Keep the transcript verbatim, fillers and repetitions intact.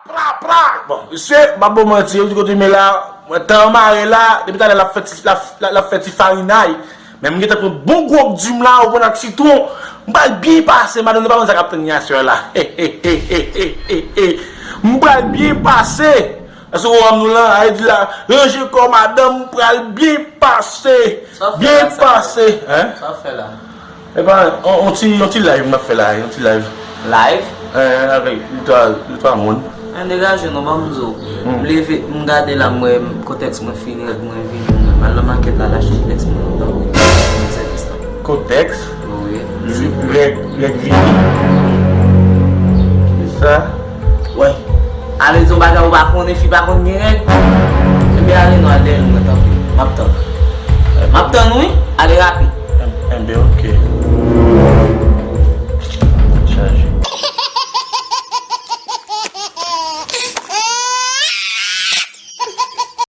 Pra, pra! Bon, mesye, m ap ba w manti, ou di kote men la, mwen tan mare la, depi talè l ap fè ti, l ap, l ap, l ap fè ti farinay. Men m gentan pran bon gwo dim la, ou pran ak sitwon. M pral byen pase, madanm, nou pa konn sa k ap tann yasè la. M pral byen pase. Èske w wè m nou lan, a di la, ranje kò madanm, m pral byen pase. Sa w fè la, byen sa? Pase, hein? Sa w fè la? Epa, on, on ti, on ti live m ap fè la, on ti live. Live? Eh, avèk de twa, de twa moun. An degaje non, ban m di w. M leve, m gade la, m wè kotèks mwen fini, rèd mwen vini, mwen m al nan makèt la, l achte kotèks mwen, m tankou sèvis la. Kotèks? Wi. Rèd, rèd vini. Kisa? Wè. Ale di yon bagay ou pa konnen, fi pa konn gen règ. Ebyen ale non, al dèyè nou, mwen tanpri. M ap tann. M ap tann wi, ale rapid. Enben,